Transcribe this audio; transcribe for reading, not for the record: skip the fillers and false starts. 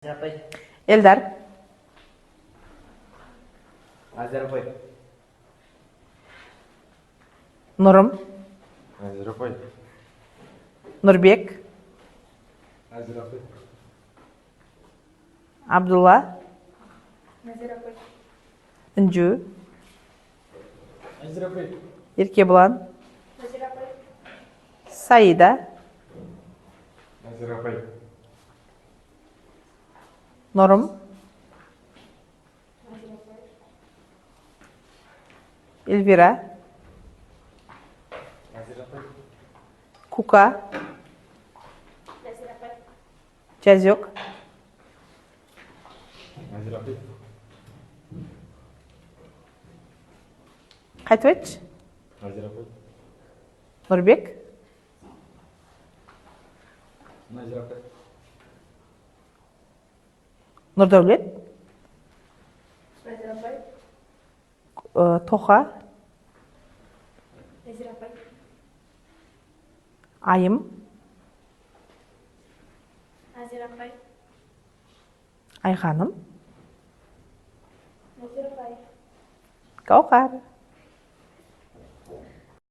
Апай. Эльдар. Назира апай. Нұрым. Назира апай. Нұрбек. Назира апай. Абдулла. Назира апай. Інжу. Назира апай. Еркебұлан. Назира апай. Саида. Назира апай. Нұрым. Назира апай. Эльвира. Назира апай. Кука. Назира апай. Жазек. Назира апай. Қайтып айтшы. Назира апай. Нұрбек. Назира апай. Нұрдәулет. Назира апай. Тоқа. Назира апай. Айым. Назира апай. Айханым. Назира апай. Гауһар.